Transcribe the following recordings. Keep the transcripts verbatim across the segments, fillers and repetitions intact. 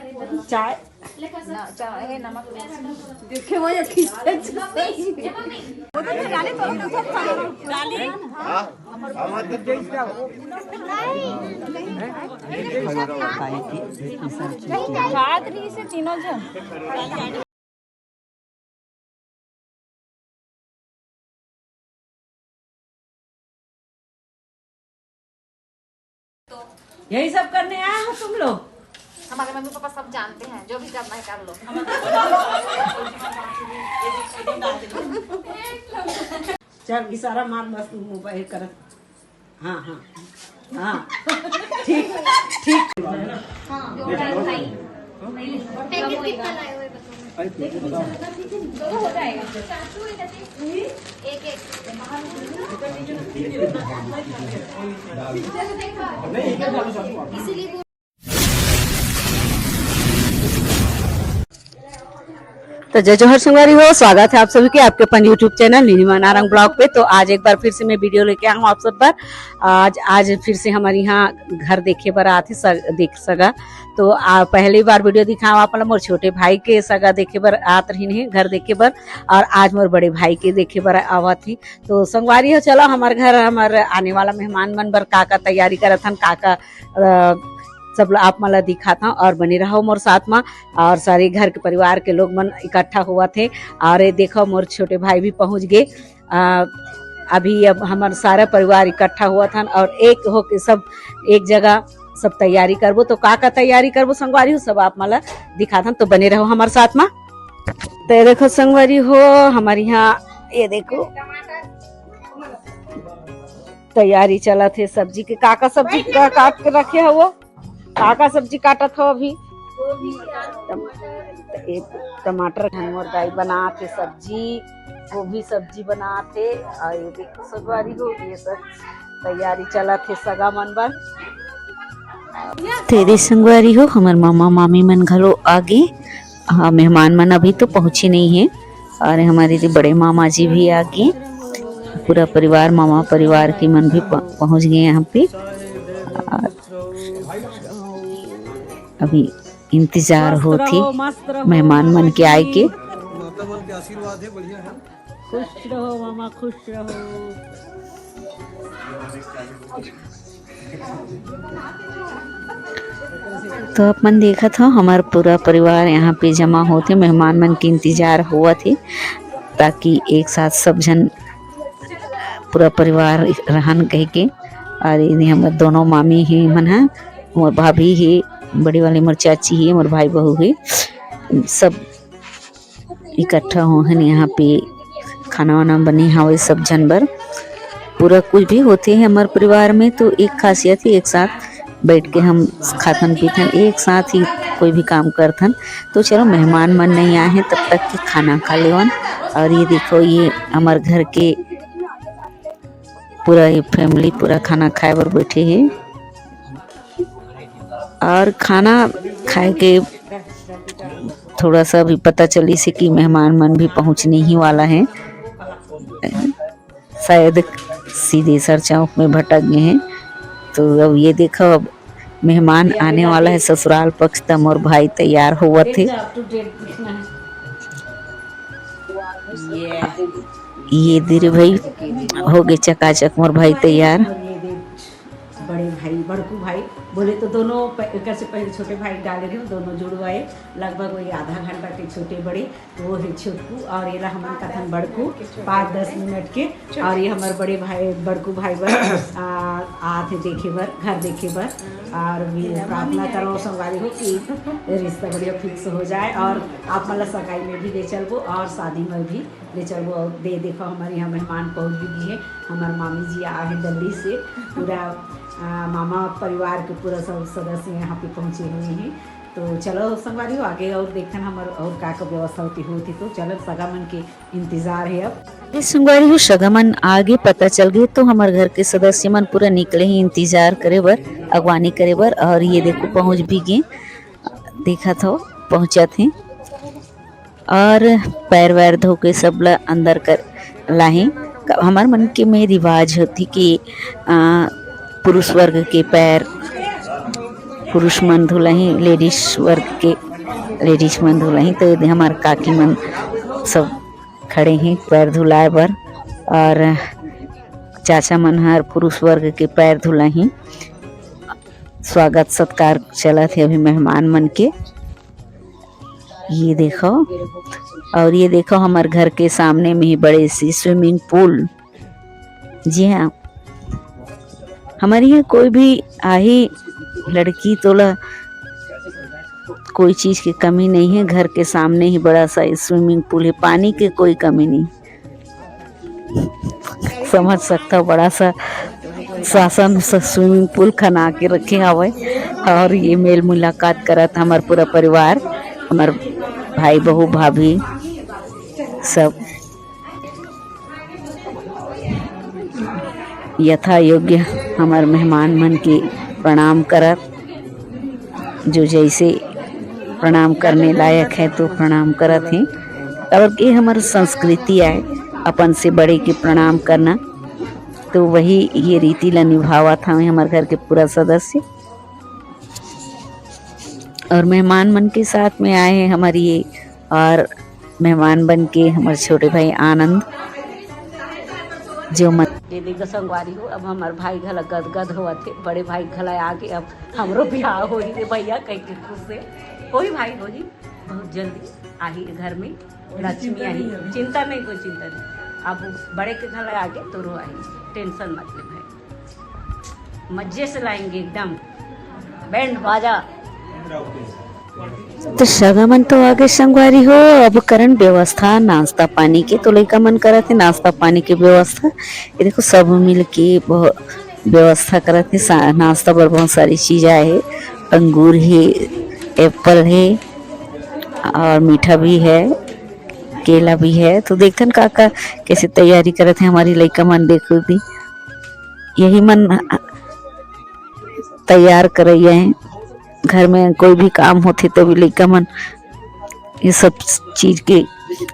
चाय। ना, चाय, नमक। देखे वो ये खींचते। बात नहीं से तीनों जन। यही सब करने आए हो तुम लोग? हमारे मम्मी पापा सब जानते हैं, जो भी करना है कर लो। चल इशारा मार, बस मोबाइल कर। हाँ, हाँ, हाँ। ठीक, ठीक। हाँ। पैकेट कितना लाए हुए बताओ। एक एक। इसीलिए तो जय जोहार संगवारी हो, स्वागत है आप सभी के आपके अपन YouTube channel Nilima Narang blog पे। तो आज एक बार फिर से मैं वीडियो लेके आया हूँ आप सब पर। आज आज फिर से हमारे यहाँ घर देखे बर आत हे सग, देख सगा। तो आ, पहली बार वीडियो दिखाऊँ आप मन ला मोर छोटे भाई के सगा देखे बर आत रहिन हे घर देखे बर, और आज मोर बड़े भाई के देखे बर आवत हे। तो संगवारी हो, चलो हमार घर हमार आने वाला मेहमान मन बर का का तैयारी करत हन, का का अ, सब ल-, आप मन ला दिखात हव और बने रहो मोर साथ मा। और सारे घर के परिवार के लोग मन इकट्ठा होवत हे और ये देखो मोर छोटे भाई भी पहुँच गे। अ, अभी अब हमर सारा परिवार इकट्ठा होवत हन और एक होके सब एक जगह सब तैयारी करबो। तो का का तैयारी करबो संगवारी हो, सब आप मन ला दिखात हन, तो बने रहो हमर साथ मा। तो ये देखो संगवारी हो, हमर यहाँ ये देखो तैयारी चलत हे सब्जी के। का का सब्जी का काट के रखे हो वो? का का सब्जी काटत हो अभी? टम-, एक टमाटर, मोर दाई बनात हे सब्जी, गोभी सब्जी बनात हे। और ये देखो संगवारी हो, ये सब तैयारी चलत हे सगा मन बर। तेरे संगवारी हो, हमर मामा मामी मन घलो आगे। हाँ, मेहमान मन अभी तो पहुँचे नहीं है और हमारे जो बड़े मामा जी भी आगे। पूरा परिवार, मामा परिवार के मन भी प-, पहुँच गए यहाँ पे। और अभी इंतजार होत हे मेहमान मन के आए के। खुश रहो मामा, खुश रहो। तो आप मन देखत हो, हमार पूरा परिवार यहाँ पे जमा होत हे, मेहमान मन के इंतजार होवत हे, ताकि एक साथ सब झन पूरा परिवार रहन कह के। और ये हमर दोनों मामी हे मन ह, मोर भाभी हे, बड़ी वाली मोर चाची हे, मोर भाई बहू हे, सब इकट्ठा होहन यहाँ पे खाना वाना बने हवे सब झन बर। पूरा कुछ भी होथे हमर परिवार में तो एक खासियत हे, एक साथ बैठ के हम खाथन पीथन, एक साथ ही कोई भी काम करथन। तो चलो मेहमान मन नहीं आए हैं तब तक के खाना खा लेवन। और ये देखो ये हमर घर के पूरा ये फैमिली पूरा खाना खाए बर बैठे हे। और खाना खाए के थोड़ा सा अभी पता चलिस हे कि मेहमान मन भी पहुँचने ही वाला है। शायद सिद्धेश्वर चौक में भटक गए हैं। तो अब ये देखो, अब मेहमान आने वाला है ससुराल पक्ष, त मोर भाई तैयार होवत हे। ये दे रे भाई, हो गए चकाचक मोर भाई तैयार। बड़े भाई, बड़कू भाई बोले तो दोनों प-, एकर से पहले छोटे भाई डाले रहे, दोनों जुड़वाए, लगभग वही आधा घंटा के छोटे बड़े, वो है छोटकू और ये ला हमन कथन बड़कू, पाँच दस मिनट के। और ये हमारे बड़े भाई, बड़कू भाई बर, आ, आत हे देखे बर, घर देखे बर। और भी प्रार्थना करो संगवारी हो कि रिश्ता बढ़िया फिक्स हो जाए और आप मन ला सगाई में भी ले चलबो और शादी में भी ले चलबो। और दे देखो हमारे यहाँ मेहमान पहुँच भी गए हैं, हमारे मामी जी आए हैं दिल्ली से, पूरा, आ, मामा परिवार के पूरा सब सदस्य यहाँ पे पहुँचे हुए हैं। तो चलो संगवारी हो, आगे और देखन हमर और का का व्यवस्था होती होती, तो चलो सगा मन के इंतजार है अब। ये संगवारी हो, सगा मन आगे पता चल गए तो हमर घर के सदस्य मन पूरा निकले ही इंतजार करे बर, अगवानी करे बर। और ये देखो पहुँच भी गए, देखत हो पहुँचत हे। और पैर वैर धो के सब ला अंदर कर लाही। क-, हमर मन के में रिवाज होती कि, आ, पुरुष वर्ग के पैर पुरुष मन धुलही, लेडीज वर्ग के लेडीज मन धुलही। तो ये दे हमर काकी मन सब खड़े हैं पैर धुलाए बर, और चाचा मन हर पुरुष वर्ग के पैर धुलही। स्वागत सत्कार चलत हे अभी मेहमान मन के। ये देखो, और ये देखो, हमर घर के सामने में ही बड़े सी स्विमिंग पूल। जी हाँ, हमारे यहाँ कोई भी आही लड़की तोला कोई चीज की कमी नहीं है। घर के सामने ही बड़ा सा स्विमिंग पूल है, पानी के कोई कमी नहीं। समझ सकता हो, बड़ा सा शासन से स्विमिंग पूल खना के रखे हवे। और ये मेल मुलाकात करत हमर पूरा परिवार, हमर भाई, बहू, भाभी, सब यथा योग्य हमर मेहमान मन के प्रणाम करत, जो जैसे प्रणाम करने लायक है तो प्रणाम करत हैं। और ये हमर संस्कृति आय, अपन से बड़े के प्रणाम करना, तो वही ये रीति ला निभावत हवे हमर घर के पूरा सदस्य। और मेहमान मन के साथ में आए हैं हमारी ये, और मेहमान बन के हमर छोटे भाई आनंद, जो मन ये देखो संगवारी हो, अब हमर भाई घला गदगद होवत हे, बड़े भाई घला आगे, अब हमरो बिहाव होही रे भैया, कह के खुश हे। होही भाई, होही, बहुत जल्दी आही घर में लक्ष्मी आही, चिंता नहीं, कोई चिंता नहीं। अब बड़े के घला आगे तोरो आही, टेंशन मत ले भाई, मजे से लाएंगे एकदम बैंड बाजा। तो सगा मन तो आगे संगवारी हो, अब करन व्यवस्था नाश्ता पानी के। तो लइका मन करत हे नाश्ता पानी के व्यवस्था। ये देखो, सब मिल के बहु-, व्यवस्था करत हे। सा-, नाश्ता बर बहुत सारी चीज आए हे, अंगूर हे, एप्पल हे, और मीठा भी है, केला भी है। तो देखथन का का कैसे तैयारी करत हे हमारी लइका मन। देखो भी, यही मन तैयार करइया हे। घर में कोई भी काम होथे, तभी लइका मन ये सब चीज के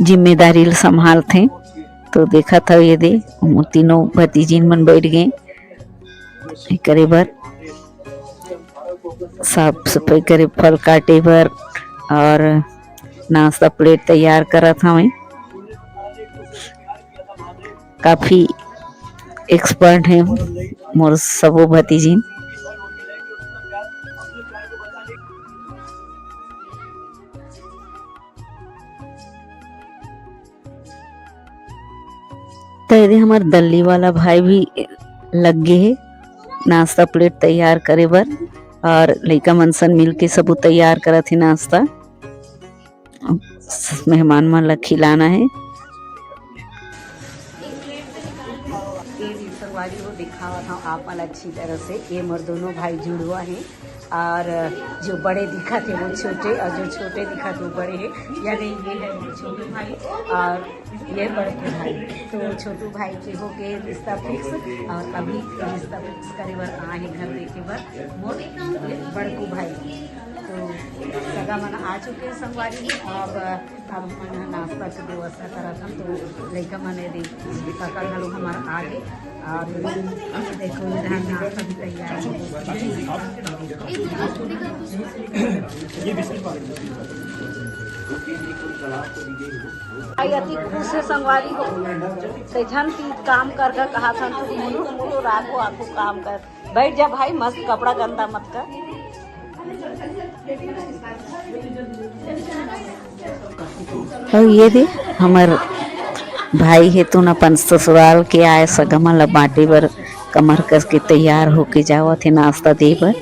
जिम्मेदारी ल संभालथे। तो देखत हव, ये दे, तीनों भतीजिन मन बैठ गए करे बर, साफ सफाई करे, फल काटे बर, और नाश्ता प्लेट तैयार करत हवे। काफी एक्सपर्ट हे मोर सबो भतीजिन। तो ये दे हमर दल्ली वाला भाई भी लग गे हे नाश्ता प्लेट तैयार करे बर, और लइका मन सन मिलके सबो तैयार करत हे नाश्ता। मेहमान मन ला खिलाना हे। ये संगवारी हो, दिखावत हव आप मन अच्छी तरह से। ये मोर दोनों भाई जुड़वा हे, और जो बड़े दिखत हे वो छोटे, और जो छोटे दिखत वो बड़े हे। या नहीं, ये है मोर छोटू भाई और ये बड़कू भाई। तो छोटू भाई के हो गए रिश्ता फिक्स, और अभी रिश्ता फिक्स करे बर आए हे घर देखे बर मोर बड़कू भाई। तो सगा मन आ चुके हैं संगवारी। अब अब हमन ह नाश्ता के व्यवस्था करत हन, तो लइका मन ये दे, काका घलो हमर आ गे। और देखो, इधर नाश्ता भी तैयार है। भाई अति खुश हे संगवारी हो, ते झन की काम कर कर कहा था, तू मोनू मोनू राखो आखो काम कर। बैठ जा भाई, मस्त, कपड़ा गंदा मत कर। अउ ये दे, हमर भाई हे, तुन अपन ससुराल के आए सगा मन ला बांटे बर कमर कस के तैयार होके जावत हे नाश्ता दे बर।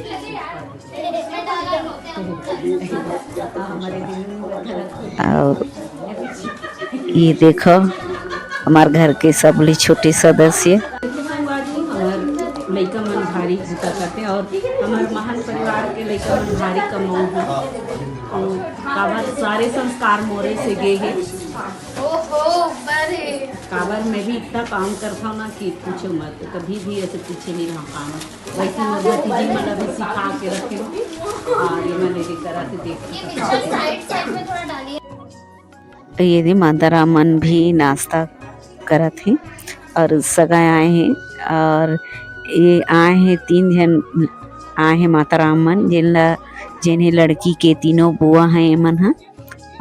और ये देखो, हमार घर के सबले छोटे सदस्य। हमार लइका मन भारी जूता करते और हमार महान परिवार के लइका मन भारी कमाऊ हैं। तो काबर सारे संस्कार मोरे से गे हे। ओहो, बड़े। काबर मैं भी इतना काम करता हूँ ना कि पूछो मत, कभी भी ऐसे पीछे नहीं रहा काम। वैसे मोर भतीजी मन ला भी सिखा के रखे हूँ और ये मन भी करा के देख। ये दे माता राम मन भी नाश्ता करत हे और सगा आए हे और ये आए हे तीन झन आए हे माता राम मन, जेन ला, जेन हे लड़की के तीनों बुआ हैं एमन ह।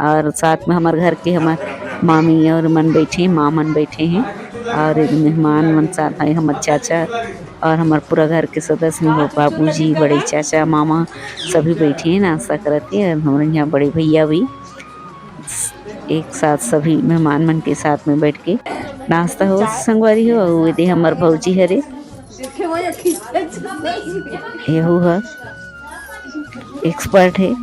और साथ में हमर घर के हमर मामी और मन बैठे, माँ मन बैठे हैं। और मेहमान मन साथ आए, हमर चाचा और हमर पूरा घर के सदस्य, मोर बाबूजी, बड़े चाचा, मामा, सभी बैठे हैं, नाश्ता करत हे। और हमर यहाँ बड़े भैया भी एक साथ सभी मेहमान मन के साथ में बैठ के नाश्ता हो, संगवारी हो। और ये दे हमर भौजी हरे, यहू ह एक्सपर्ट है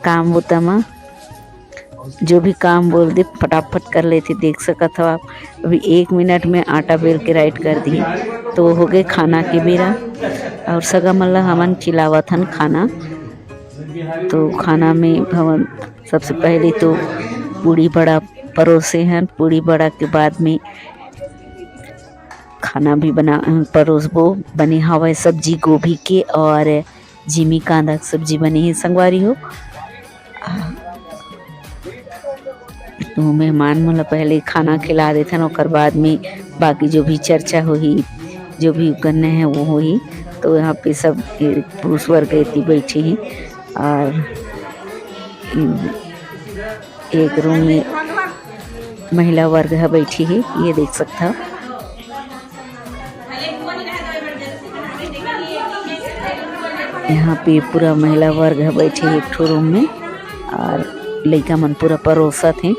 काम बुता म, जो भी काम बोल दे फटाफट कर लेथे। देख सकत हो आप, अभी एक मिनट में आटा बेल के राइट कर दी। तो हो गए खाना के बेरा, और सगा मन ला हमन खिलावत हन खाना। तो खाना में हमन सबसे पहले तो पूड़ी बड़ा परोसे हन, पूड़ी बड़ा के बाद में खाना भी बना, परोसबो। बने हवय सब्जी गोभी के और जिमी कांदा के सब्जी बने हे संगवारी हो। तो मेहमान मन ला पहले खाना खिला देथन, ओकर बाद में बाकी जो भी चर्चा होही, जो भी करना है वो होही। तो यहाँ पे सब पुरुष वर्ग एती बैठे हैं और एक रूम में महिला वर्ग ह बैठी है, ये देख सकता। यहाँ पे पूरा महिला वर्ग ह बैठे है एक ठो रूम में और लइका मन पूरा परोसत हे।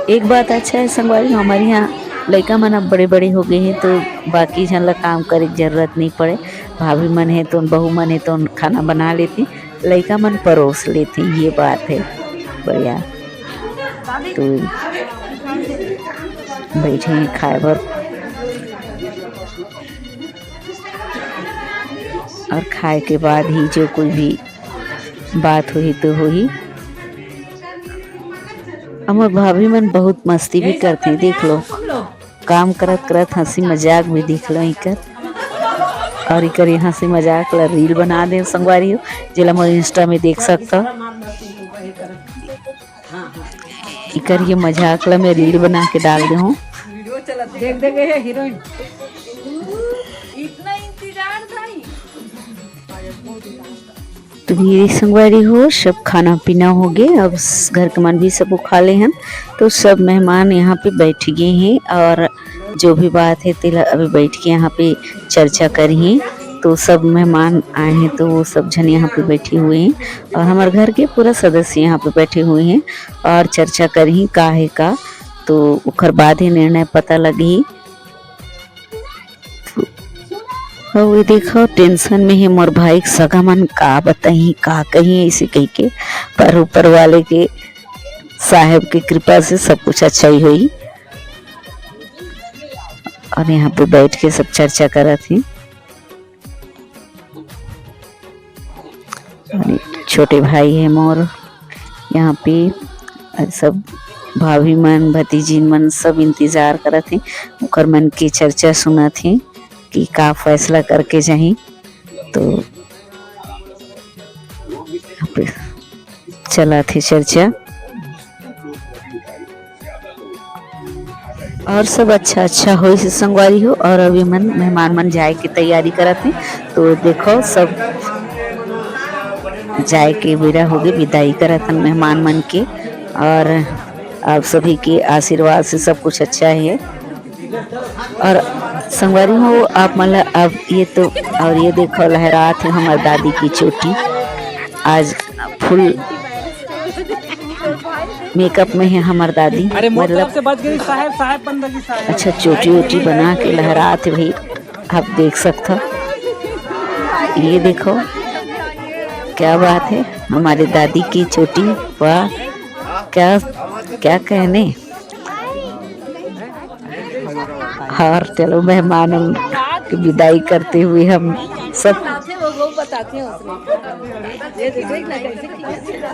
एक बात अच्छा है संगवारी, हमारे यहाँ लइका मन अब बड़े-बड़े हो गए हैं, तो बाकी झन ला काम करे के जरूरत नहीं पड़े। भाभी मन है तो बहू मन है तो खाना बना लेती, लइका मन परोस लेते, ये बात है बढ़िया। तो बैठे हैं खाए बर और खाए के बाद ही जो कोई भी बात होही तो होही। हमर भाभी मन बहुत मस्ती भी करथे, देख लो, काम करत करत हंसी मजाक भी देख लो इकर। और इकर ये हंसी मजाक ला रील बना दे संगवारी हो, जेला मोर इंस्टा में देख सकता। इकर ये मजाक ला मैं रील बना के डाल दे हूँ। देख देख ये हीरोइन। इतना इंतजार था। तो ये संगवारी हो, सब खाना पीना हो गए। अब घर के मन भी सब खा ले हन, तो सब मेहमान यहाँ पे बैठ गए हैं और जो भी बात है तेला अभी बैठ के यहाँ पे चर्चा करिए। तो सब मेहमान आए हैं तो वो सब झन यहाँ पे बैठे हुए हैं और हमारे घर के पूरा सदस्य यहाँ पे बैठे हुए हैं और चर्चा करिए का है का, तो ओकर बाद ही निर्णय पता लगी। अउ ये देखो, टेंशन में हे मोर भाई के सगा मन, का बताही, का कही, ऐसे कह के। पर ऊपर वाले के, साहेब के कृपा से सब कुछ अच्छा ही होई। और यहाँ पे बैठ के सब चर्चा करत हे। छोटे भाई हे मोर, यहाँ पे सब भाभी मन, भतीजिन मन सब इंतजार करत हे, ओकर मन के चर्चा सुनत हे कि का फैसला करके जाही। तो यहाँ पे चलत हे चर्चा। और सब अच्छा अच्छा होइस संगवारी हो। और अभी मन मेहमान मन जाए के तैयारी करत हे, तो देखो सब जाए के बेरा होगे, विदाई करत हन मेहमान मन के। और आप सभी के आशीर्वाद से सब कुछ अच्छा है। और संगवारी हो, आप मन ला अब ये तो, और ये देखो लहरात है हमार दादी की चोटी, आज फुल मेकअप में है हमार दादी। अरे मोर मतलब तरफ से बच गई साहब, साहब बन गई साहब। अच्छा, चोटी वोटी बना के लहरात है भाई, आप देख सकते हो। ये देखो क्या बात है, हमारे दादी की चोटी, वाह, क्या क्या कहने। और चलो मेहमान की विदाई करते हुए हम सब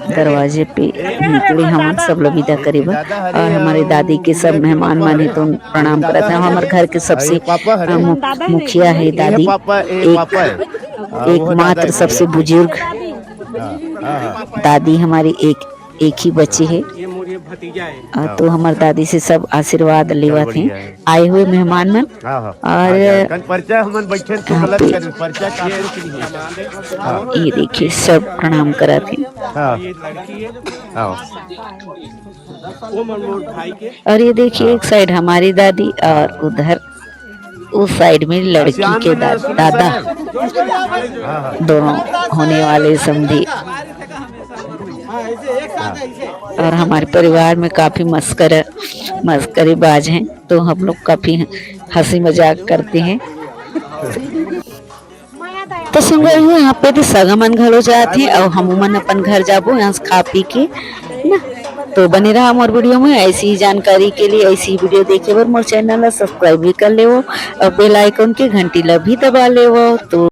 दरवाजे पे निकले हमन सब लोग विदा करे बर। और हमारे दादी के सब मेहमान मन हे तो प्रणाम करत हे। हमारे घर के सबसे अ, मु-, मुखिया है दादी, एक एकमात्र सबसे बुजुर्ग दादी हमारी एक एक ही बच्चे है। अ, तो हमर दादी से सब आशीर्वाद लेवत हे आए हुए मेहमान मन। हाँ, हाँ। और हाँ, कन परिचय हमन बैठे तो यहाँ गलत पे कर, परिचय का कुछ नहीं है। ये देखिए, सब प्रणाम करत हे। हाँ। हाँ। और ये देखिए, एक साइड हमारी दादी और उधर उस साइड में लड़की के दा-, दादा, दोनों होने वाले समधी। और हमारे परिवार में काफी मस्कर मस्करीबाज हैं, तो हम लोग काफी हंसी मजाक करते हैं। तो संगवारी हो, यहाँ पे तो सगा मन घलो जात हे, अउ हमू मन अपन घर जाबो यहाँ से खा पी के ना। तो बने रहा मोर वीडियो में। ऐसी ही जानकारी के लिए, ऐसी ही वीडियो देखे बर मोर चैनल ला सब्सक्राइब भी कर लेवो और बेल आइकन के घंटी ला भी दबा लेवो। तो